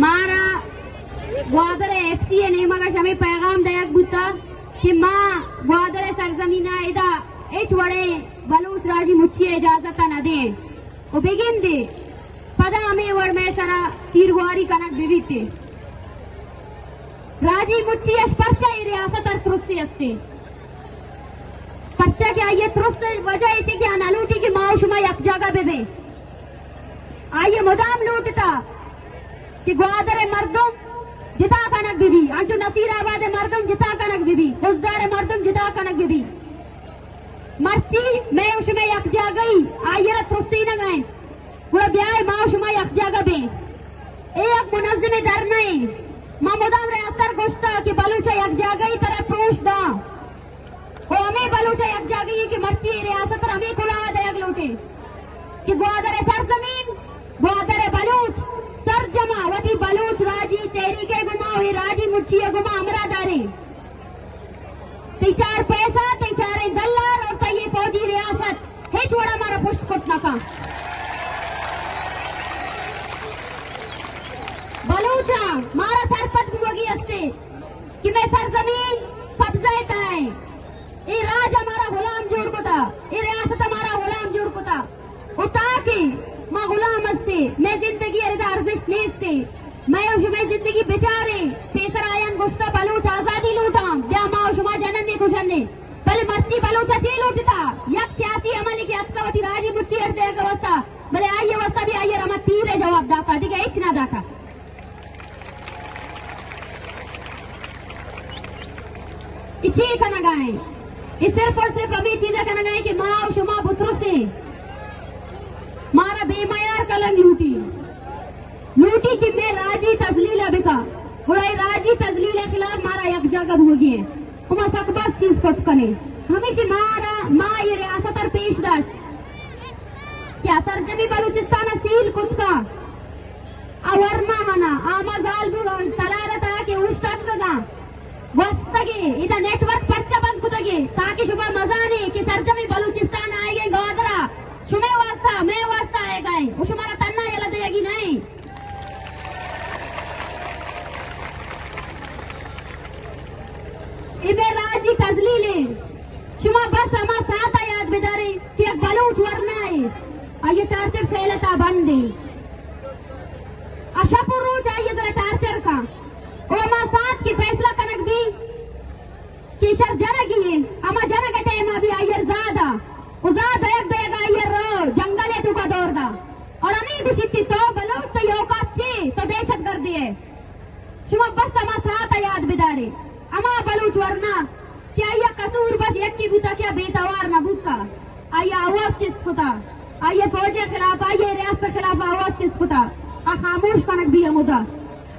مارا گوادر ایف سی ءِ نیمگ ءَ شمے پیغام دئیگ بوتا کہ ما گوادر ءِ سرزمین ءَ ادا ہچ وڑیں بلوچ راجی مچی ءِ اجازت ءَ نہ دیں و بگندے پدا ہمے وڑ مئے سرا تیرگواری کنگ بہ بیت۔ راجی مچی اش پرچا اے ریاست ءَ ترسے استے؟ پرچا کہ آئی ءِ ترس ءِ وجہ ایش کہ آ نہ لوٹی کہ ما و شما یک جاگہ بہ بیں۔ آئی ءَ مدام لوٹتا کہ گوادر ءِ مردم جتا کنگ بہ بی، انچو نصیر آباد ءِ مردم جتا کنگ بہ بی، خضدار ءِ مردم جتا کنگ بہ بی۔ مرچی مئے و شمئے یک جاگہی آئی ءَ را ترسینگ ءَ انت، گڑا بیائے ما و شما یک جاگہ بیں۔ اے یک منظمیں دھرنا ایں۔ ما مدام ریاست ءَ گوشتا کہ بلوچ ءَ یک جاگہی ترا پروش داں۔ و ہمے بلوچ ءَ یک جاگہی کہ مرچی اے ریاست ءَ ہمے کلاہ دئیگ لوٹیں کہ گوادر ءِ سرزمین، گوادر ءِ بلوچ سرجم ءَ وتی بلوچ راجی تحریک ءِ گوما و اے راجی مچی ءِ گوما ہمراہ داریں۔ تئی چار پیسہ، تئی چاریں دلال اور تئی اے فوجی ریاست ہچ وڑا مارا پشت کت نہ کن۔ بلوچاں مارا سرپد بوگی استے کہ مئے سرزمین قبضہ ءِ تہا ایں۔ اے راج ءَ مارا غلام جوڑ کتا، اے ریاست ءَ مارا غلام جوڑ کتا۔ و تاکہ ما غلام استے، مئے زندگی ءَ ردا ارزشت نیستے۔ مئے و شمئے زندگی بچارے، پیسر آیان گوشتا بلوچ آزادی لوٹاں، بیا ما و شما جننے کشنے۔ بلے مرچی بلوچ ءَ چے لوٹتا؟ یک سیاسی عملے کہ اتکا وتی راجی مچی اٹ دئیگ ءِ واسطہ، بلے آئی ءِ واسطہ بھی آئی ءَ را ہما تیر ءِ جواب داتا، دگہ ہچ نہ داتا۔ اے چے کنگا ایں؟ اے صرف اور صرف ہمے چیز ءَ کنگا ایں کہ ما و شما بترسیں۔ مارا بے میار کلنگ لوٹی۔ لوٹی کہ مئے راجی تذلیل ءَ بکا۔ گڑا اے راجی تذلیل ءِ خلاف مارا یک جاگہ بوگی ایں۔ و ما سک باز چیز کت کنیں۔ ہمیشی مارا، ما اے ریاست ءَ پیش داشت کہ آ سرجمی بلوچستان ءَ سیل کت کا۔ آ ورنا ہنا، آ ہما زالبول تلار ءِ تہا کہ اوشتاتگگاں، گوستگیں، ادا نیٹ ورک پرچہ بند کتگیں؟ تاکہ شما مزانیں کہ سرجمیں بلوچستان آئیگیں گوادر ءَ شمئے واسطہ، مئے واسطہ آئیگا ایں، و شمارا تھنا یلہ دیگی نہ ایں۔ اے مئے راجی تذلیل ایں۔ شما بس ہما ساعت ءَ یاد بداریں کہ یک بلوچ ورنا ایں، آئی ءِ ٹارچر سیل ءِ تہا بند ایں۔ آ شپ و روچ آئی ءِ سرا ٹارچر کاں۔ او ہما ساعت کہ فیصلہ کنگ بی کہ شر جنگی ایں، ہما جنگ ءِ ٹائم ءَ بی آئی ءَ را زاہ دا، و زاہ دئیگ دئیگ ءَ آئی ءَ را رو جنگل ءِ توکا دور دا۔ اور ہمے گوشیت کہ تو بلوچ، تئی اوقات چے، تو دہشت گردے ئے۔ شما بس ہما ساعت ءَ یاد بدارے، ہما بلوچ ورنا کہ آئی ءِ قصور بس یکے بوتا کہ آ بے توار نہ بوتا، آئی ءَ آواز چست کتا، آئی ءَ فوج ءِ خلاف، آئی ءَ ریاست ءِ خلاف آواز چست کتا، آ خاموش کنگ بی ہمودا۔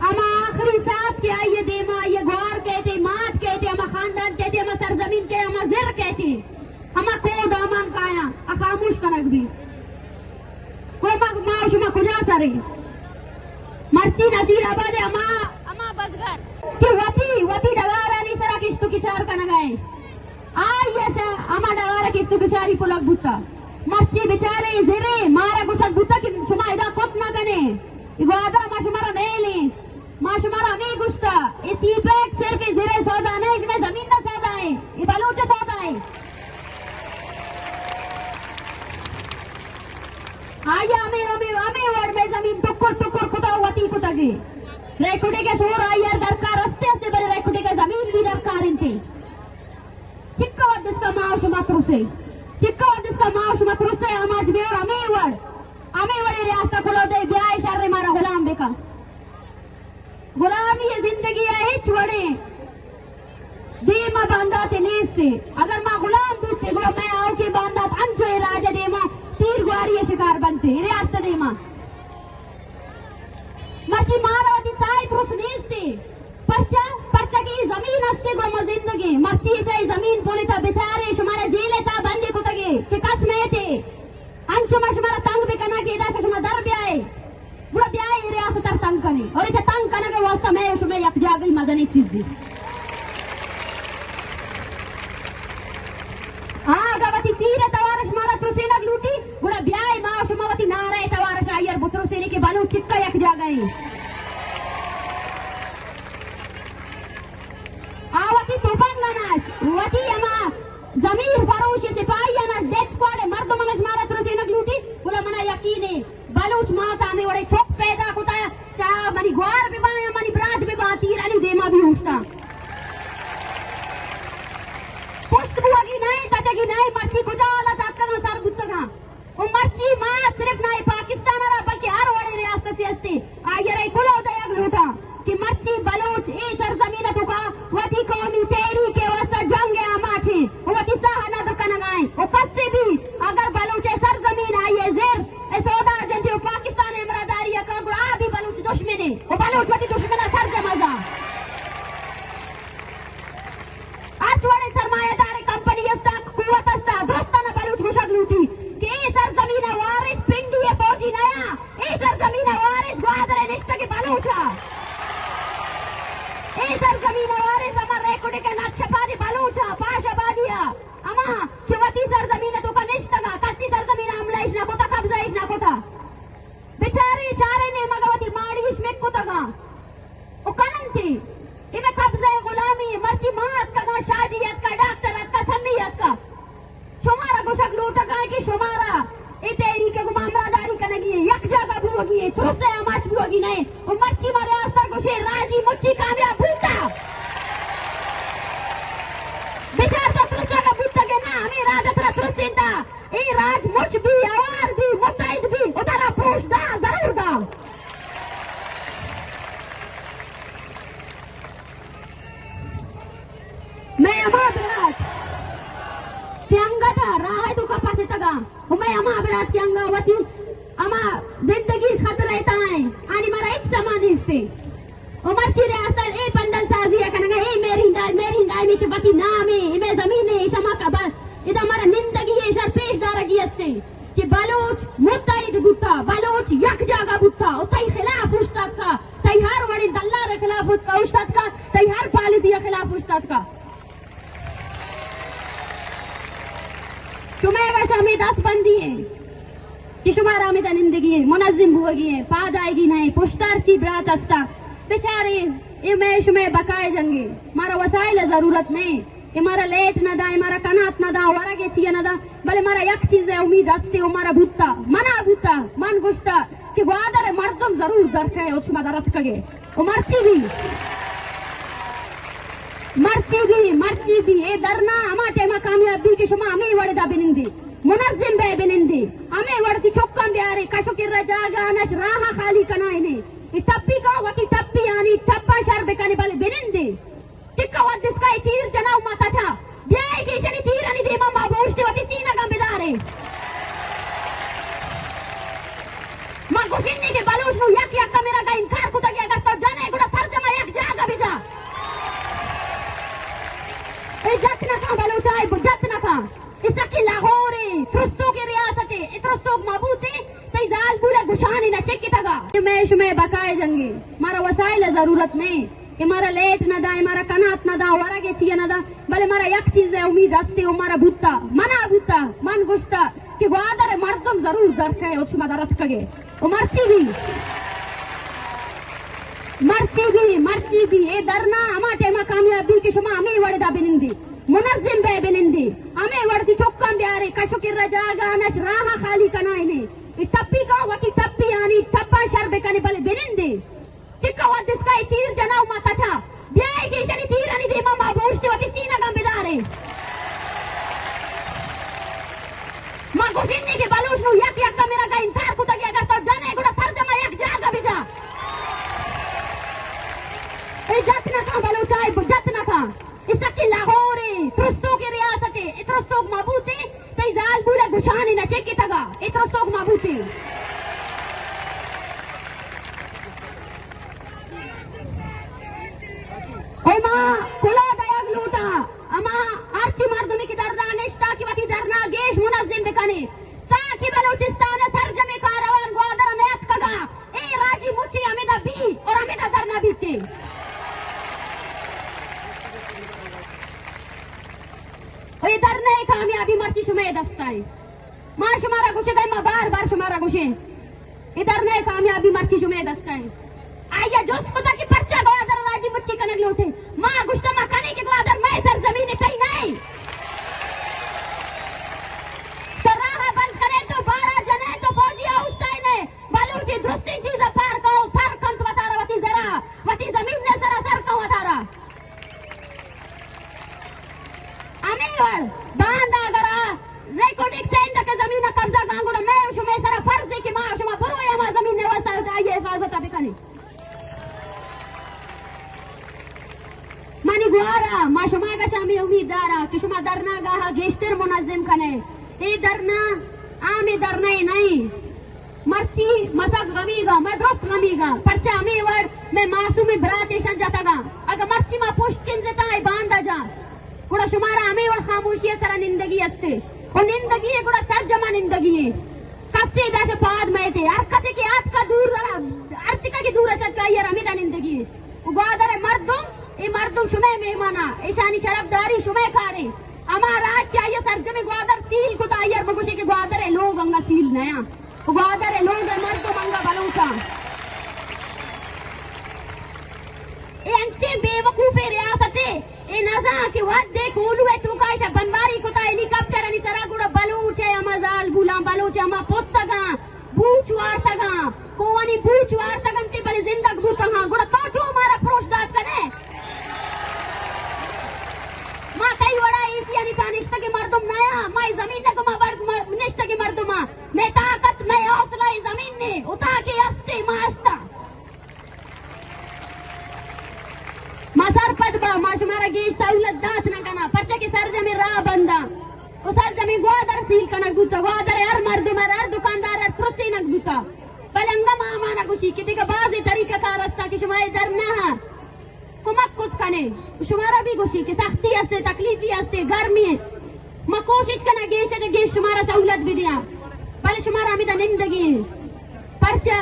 ہما آخری ساعت کہ آئی ءِ دیما آئی ءِ گوار کئیت، مات کئیت، ہما خاندان کئیت، ہما سرزمین کئیت، ہما زر کئیت، ہما کوہ دامان کایاں، آ خاموش کنگ بی۔ گڑا ما، ما شما کجا سریں؟ مرچی نصیر آباد ءِ ہما، ہما بزگر کہ وتی، وتی ڈگارانی سرا کشت و کشار کنگا ایں، آئی ءَ شہ ہما ڈگار ءَ کشت و کشاری پلگ بوتا۔ مرچی بچارے زرے مارا گوشگ بوتا کہ شما ادا کت نہ کنے، اے گوادر ما شمارا نیلیں۔ ما شمارا ہمے گوشتا، اے سی پیک صرف اے زر ءِ سودا نہ، اے شمئے زمین ءِ سودا ایں، اے بلوچ ءِ سودا ایں۔ آئی ءَ ہمے، ہمے، ہمے وڑ مئے زمین ٹکر ٹکر کتا، وتی کتگے۔ ریکوڈے کے سور آئی ءَ درکار استے استے، بلے ریکوڈے کے زمین بھی درکار انتے۔ چکا وت دسکا ما و شما ترسے، چکا وت دسکا ما و شما ترسے، آماچ بے اور ہمے وڑ، ہمے وڑے ریاست کلو دے، بیائے شر مارا غلام بکا۔ غلامی ءِ زندگی ءِ ہچ وڑیں دیم ءَ باندات نیست۔ اگر ما غلام بوتیں، گڑا مئے آؤکیں باندات انچو اے راج ءِ دیما تیر گواری ءِ شکار بنتیں، اے ریاست ءِ دیما۔ مرچی مارا وتی ساہ ءِ ترس نیست۔ پرچا؟ پرچا کہ اے زمین است، گڑا ما زندگیں۔ مرچی ایشا اے زمین پل ءِ تہا بچارے، شمارا جیل ءِ تہا بندی کتگے کہ کس میتے۔ انچو ما شمارا تنگ بکناں کہ ادا شہ شما در بیائے، گڑا بیائے اے ریاست ءَ تنگ کنیں، اور ایشا تنگ کنگ ءِ واسطہ مئے شمئے یک جاگہی مزنیں چیزے۔ آ، اگاں وتی پیر ءِ توار ءَ شمارا ترسینگ لوٹی، گڑا بیائے ما شما وتی نارہ ءِ توار ءَ شہ آئی ءَ بترسینیں کہ بلوچ چکا یک جاگہ ایں۔ نے بلوچ مات ءَ ہمے وڑے چک پیدا کتا، چاہ منی گوار بہ باں یا منی برات بہ باں، تیرانی دیما بھی اوشتاں۔ پشت بوگی نئے، تچگی نئے، مرچی کجا حالت اتکگاں، سر بوتگاں۔ و مرچی ما صرف نہ پاکستان ءَ را بلکہ ہر وڑیں ریاستے ہستے آئی ءَ را اے کلوہ دیگ لوٹاں کہ مرچی بلوچ اے سرزمین ءِ توکا وتی قومی تحریک ءِ واستہ جنگ ءِ آماچ ایں و وتی ساہ ءَ ندر کنگ ءَ ایں و کسے بھی اگر بلوچ ءِ سرزمین آئی ءِ زر ءِ سودا جنت و پاکستان ءِ ہمراہداری ءَ کنت گڑا آ بھی بلوچ دشمن ایں و بلوچ وتی دشمن ءَ سرجم ءَ زانت۔ ہرچ وڑیں سرمایہ دار کمپنی است، قوت است، درستاں بلوچ گوشگ لوٹی کہ اے سرزمین ءِ وارث پنڈی ءِ فوجی نیا، اے سرزمین ءِ وارث گوادر ءِ نشتگ بلوچ ءَ۔ اے سرزمین ءِ وارث ہما ریکوڈک ءِ نقش پادی بلوچ ءَ، پاش آبادی ءَ، ہما کہ وتی سرزمین ءِ توکا نشتگ ءَ، کسی سرزمین ءَ حملہ اش نہ کتا، قبضہ اش نہ کتا۔ بچارے چاریں نیمگ ءَ وتی ماڑی اش مک کتگاں و کننتے۔ اے مئے قبضہ ءِ غلامی، مرچی ما اتکگاں، شاہ جی اتکا، ڈاکٹر اتکا، سمی اتکا۔ شمارا گوشگ لوٹگاں کہ شمارا اے تحریک ءَ گوں ما ہمراہداری کنگی ایں، یک جاگہ بوگی ایں، ترس ءِ آماچ بوگی نہ ایں۔ و مرچی ما ریاست ءَ گوشیں راجی مچی کامیاب بوتا۔ بچار تو ترسگ ءَ بوتگ ئے نا، ہمے راج ءَ ترا ترسینتا۔ اے راج مچ بی، ہوار بی، متحد بی، ادا را پروش دا، ضرور دا۔ مئے ہما برات کہ انگت ءَ راہ ءِ توکا پس اتگاں، و مئے ہما برات کہ انگت وتی ہما زندگی خطرہ ءِ تہا ایں، آنی مارا ہچ سما نیست ایں۔ و مرچی ریاست اے پندل سازی ءَ کنگ ءَ، اے میرین ڈا-، میرین ڈائم ایش وتی نام ایں، اے مئے زمین ایں، ایش ہما قبر، ادا مارا نندگی ایں، ایشار پیش دارگی است ایں کہ بلوچ متحد بوتا، بلوچ یک جاگہ بوتا، و تئی خلاف اوشتاتکا، تئی ہر وڑیں دلال ءِ خلاف اوشتاتکا، تئی ہر پالیسی ءِ خلاف اوشتاتکا۔ شمئے وش ہمے دست بندی ایں کہ شمارا ہمدا نندگی ایں، منظم بوگی ایں، پاد آئیگی نہ ایں، پشتار چی برات استا۔ بچارے، اے مئے شمئے بقائے جنگے، مارا وسائل ءِ ضرورت نہ ایں، اے مارا لیٹ نہ دا، اے مارا کنات نہ دا، ورگ ءِ چیئے نہ دا، بلے مارا یک چیز ءِ امید استے و مارا بوتا، منا بوتا، من گوشتا کہ گوادر ءِ مردم ضرور در کئے و شما در اتکگے۔ و مرچی بی، مرچی بی، مرچی بی، اے دھرنا ہما ٹائما کامیاب بی کہ شما ہمے وڑ دا بنندے، منظم بئے بنندے، ہمے وڑ تی چکاں بیارے، کش و کر ءِ جاگہ انش راہ خالی کنائینے۔ اے ٹپی کاں وتی ٹپی آنی ٹپاں شر بکنے بلے بنندے۔ چکا وت دسکا اے تیر جنا و ما تچا۔ بیائے کہ ایشانی تیرانی دیما ما بوشتے وتی سینگاں بداریں۔ ما گوشنے کہ بلوچ نوں یک یک ءَ میرا گا انکار کتگ، اگر تو جنے گڑا سرجما یک جاگہ بجا۔ اے جت نہ کن بلوچ ءَ، اے جت نہ کن۔ اے سکیں لاہورے، ترسوکیں ریاستے، اے ترسوک مبوتے، تئی زالبول ءَ گشانے نہ چکتگا۔ اے مئے شمئے بقائے جنگے، مارا وسائل ءِ ضرورت نہ ایں، اے مارا لیٹ نہ دا، اے مارا کنات نہ دا، ورگ ءِ چیئے نہ دا، بلے مارا یک چیز ءِ امید استے و مارا بوتا، منا بوتا، من گوشتا کہ گوادر ءِ مردم ضرور در کئے و شما در اتکگے۔ و مرچی بی، مرچی بی، مرچی بی، اے دھرنا ہما ٹائما کامیاب بی کہ شما ہمے وڑ دا بنندے، منظم بئے بنندے، ہمے وڑ تی چکاں بیارے، کش و کر ءِ جاگہ انش راہ خالی کنائینے۔ اے ٹپی کاں وتی ٹپی آنی ٹپاں شر بکنے بلے بنندے۔ چکا وت دسکا اے تیر جنا و ما تچا۔ بیائے کہ ایشانی تیرانی دیما ما بوشتے وتی سینگاں بداریں۔ ما گوشنے کہ بلوچ نوں یک یک ءَ میرا گا انکار کتگی، اگر تو جنے گڑا سرجما یک جاگہ بجا۔ اے جت نہ کن بلوچ ءَ، اے جت نہ کن۔ اے سکیں لاہورے، ترسوکیں ریاستے، اے ترسوک مبوتے، تئی زالبول ءَ گشانے نہ چکتگا، اے ترسوک مبوتے۔ او ما کلوہ دئیگ لوٹاں، ہما ہرچی مردمے کہ دھرنا نشتا کہ وتی دھرنا گیش منظم بکنے، تاکہ بلوچستان ءِ سرجمیں کاروان گوادر ءَ نیاتکگا۔ اے راجی مچی ہمیدا بی اور ہمیدا دھرنا بیتے۔ اے دھرنا ءِ کامیابی مرچی شمئے دستا ایں۔ ما شمارا گوشگا ایں، ما بار بار شمارا گوشیں، اے دھرنا ءِ کامیابی مرچی شمئے دستا ایں۔ آئی ءَ جست کتا کہ پرچا گوادر ءَ راجی مچی کنگ لوٹے؟ ما گوشتا ما کنیں کہ گوادر مئے سرزمین ایں، تئی نہ ایں۔ تو راہ بند کنے، تو بارا جنے، تو فوجی اوشتا دوارا ما شما گشا ہمے امیت دارا کہ شما دھرنا گاہ گیشتر منظم کنے۔ اے دھرنا عام دھرنا نہ ایں۔ مرچی مسک غمیگا، ما درست غمیگا، پرچا ہمے وڑ مئے معصومیں برات ایشاں جتگا۔ اگہ مرچی ما پشت کنزتاں اے باندا جا، گڑا شمارا ہمے وڑ خاموشی سرا نندگی استے۔ و نندگی اے گڑا سرجما نندگی اے۔ کسے داشہ پاد مئیتے، ہر کسے کہ آتکا دور، ہر چکا کہ دور شتکا آئی ہمیدا نندگی اے۔ و گوادر مردم، اے مردم شمئے مہمانا، ایشانی شرفداری شمئے کارے۔ ہما راج کہ آئی سرجمیں گوادر سیل کتا، آئی بگوشے کہ گوادر لوگ انگا سیل نیاں۔ گوادر ءِ لوگ ءِ مردم انگا بلوچاں۔ اے انچیں بے وقوفیں ریاستے، اے نزاں کہ وھدے کوہلو ءِ توکا ایشاں بمباری کتا ہیلی کاپٹرانی سرا، گڑا بلوچ ءِ ہما زالبولاں، بلوچ ءِ ہما پسگاں بوچ وارتگاں، کوہانی بوچ وارتگ انت، بلے زندگ بوتگاں، گڑا تو چو مارا پروش دات کنے؟ ما تئی وڑا اے سی آنی تہا نشتگیں مردم نیاں، ما اے زمین ءِ گوما بر-، نشتگیں مردماں۔ مئے طاقت، مئے حوصلہ اے زمین نے، اتا کہ ہستے ما ہستاں۔ ما سرپد باں، ما شمارا گیش سہولت دات نہ کناں، پرچا کہ سرجمیں راہ بنداں و سرجمیں گوادر سیل کنگ بوتہ، گوادر ءِ ہر مردم ءَ، ہر دکاندار ءَ ترسینگ بوتہ۔ بلے انگہ ما ہمانا گوشی کہ دگہ بازیں طریقہ کار ہستاں کہ شما اے دھرنا ءَ کمک کت کنے، شمارا بھی گوشی کہ سختی ہستے، تکلیفی ہستے، گرمی ایں۔ ما کوشش کناں گیش ءَ گیش شمارا سہولت بدیاں، بلے شمارا ہمیدا نندگی ایں۔ پرچا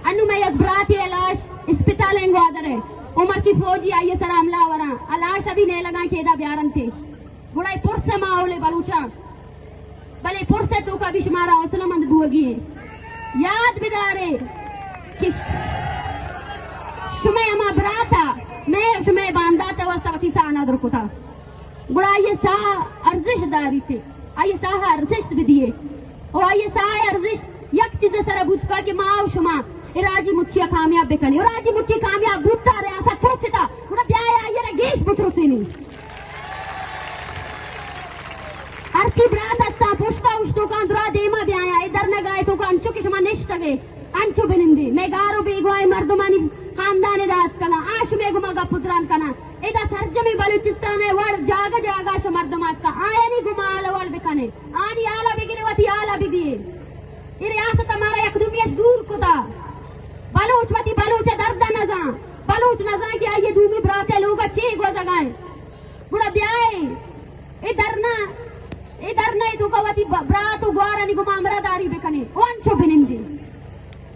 انو مئے یک براتے ءِ لاش اسپتال ءَ گوادر ءَ، او مرچی فوجی آئی ءِ سرا حملہ وراں، آ لاش ابھی نیلگاں کہ ادا بیارنتے۔ گڑا اے پرس ءِ ماحول ءَ بلوچاں، بلے پرس ءِ توکا بھی شمارا حوصلہ مند بوگی ایں۔ یاد بدارے کہ شمئے ہما براتا، مئے شمئے باندات ءِ واسطہ وتی ساہ ندر کتا۔ گڑا آئی ءِ ساہ ارزشت داریت، آئی ءِ ساہ ءَ ارزشت بدیے۔ او آئی ءِ ساہ ءِ ارزشت یک چیز ءِ سرا بوتکا کہ ما و شما اے راجی مچی ءَ کامیاب بکنیں۔ او راجی مچی کامیاب بوتا، ریاست ترستا، گڑا بیائے آئی ءَ را گیش بترسینیں۔ ہرچی برات استاں پشتا اوشتوکاں درا دیما بیایاں، اے درنگا ءِ توکا انچو کہ شما نشتگے، انچو بنندے۔ مئے گار و بیگواہیں مردمانی خاندان ادا اتکگاں، آ شمئے گوما گپ و تران کناں۔ ادا سرجمیں بلوچستان ءِ وڑ جاگہ جاگہ شہ مردم اتکاں، آیانی گوما حال احوال بکنے، آنی حالا بگرے، وتی حالا بدیے۔ اے ریاست ءَ مارا یک دومی اش دور کتا۔ بلوچ وتی بلوچ ءِ درد ءَ نزان، بلوچ نزان کہ آئی ءِ دومی برات ءِ لوگ ءَ چے گوزگا ایں۔ گڑا بیائے اے دھرنا، اے دھرنا ءِ توکا وتی ب-، برات و گوارانی گوما ہمراہ داری بکنیں و انچو بنندیں۔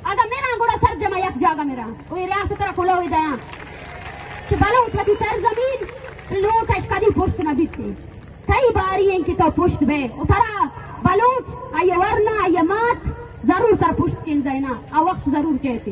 اگاں مراں گڑا سرجما یک جاگہ مراں و اے ریاست ءَ را کلوہ دیاں کہ بلوچ وتی سرزمین لوٹ اش کدی پشت نہ بیت۔ تئی باری ایں کہ تو پشت بئے و ترا بلوچ، آئی ءِ ورنا، آئی ءِ مات ضرور ترا پشت کنزینا، آ وقت ضرور کیت۔